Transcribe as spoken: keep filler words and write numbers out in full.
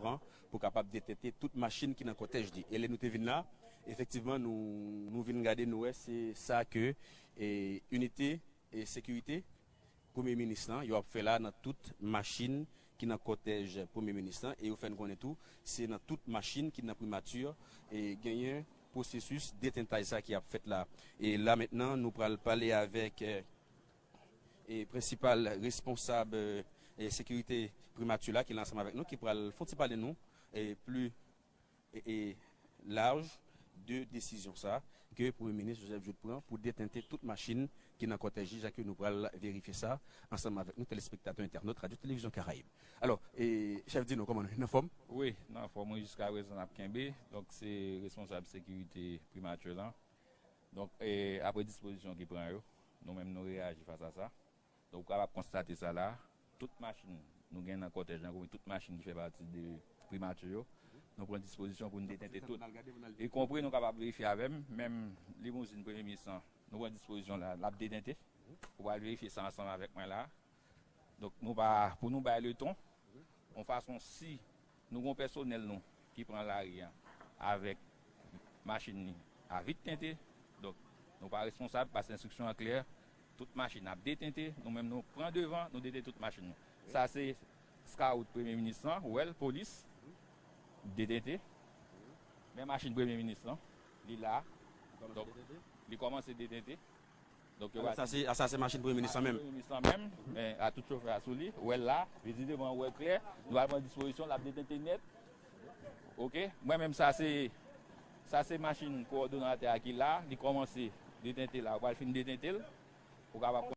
pran pou kapab detente tout machin ki nan kòtèj li. E lè nou te vin la, efektivman, nou, nou vin gade, nou wè se sa ke e, inite e sekirite Premye Minis lan, yo ap fè la nan tout machin ki nan kòtèj Premye Minis lan, e yo fè n konnen tou, se nan tout machin ki nan primati, e genyen pwosesis detentaj sa ki ap fèt la. E la mentnan, nou pral pale avèk, e, e prensipal responsab, e, sekirite primati la ki la ansanm avèk nou, ki pral fon ti pale nou, e, pli e, e laj de desizyon sa ke Premye Minis Joseph Jouthe pran pou detente tout machin ki nan kòtèj li, jan ke nou pral verifye sa ansanm avèk nou, telespektatè, entènot Radyo Televizyon Karayib. Alò, e, chèf, di nou, kòman nou ye? Nan fòm? Wi, nan fòm, wi, jiska prezan n ap kenbe. Donk, se responsab sekirite primati lan. Donk, e, apre dispozisyon ki pran yo, nou menm nou reyaji fas a sa. Donk, ou kapab konstate sa la, tout machin nou gen nan kòtèj lan, tout machin ki fè pati de primati yo, nou pran dispozisyon pou n detente tout. Ikonpri nou kapab verifye avè m, menm limouzin Premye Minis lan, nou pran dispozisyon la, l ap detente. Ou pral verifye sa ansanm avèk mwen la. Donk, nou pa, pou nou bay leton, yon fason si nou gon pèsonèl nou ki pran lari a avèk machin li a vit tente. Donk, nou pa responsab, paske enstriksyon an klè, tout machin ap detente, nou menm nou pran devan, nou detente tout machin nou. Sa se Scout Premye Minis lan, ou wè l, polis, detente. Men machin Premye Minis lan, li la. Donk, li kòmanse detente. Donk, yo... Alò, sa se, sa se machin Premye Minis lan menm? Premye Minis lan menm, men a tout chofè a sou li, ou wè l la, vizibleman ou wè l klè, nou al pran dispozisyon, l ap detente nèt. Oke? Mwen menm, sa se, sa se machin kowòdonatè a ki la, li kòmanse detente la, ou pral fin detente l, ou kapab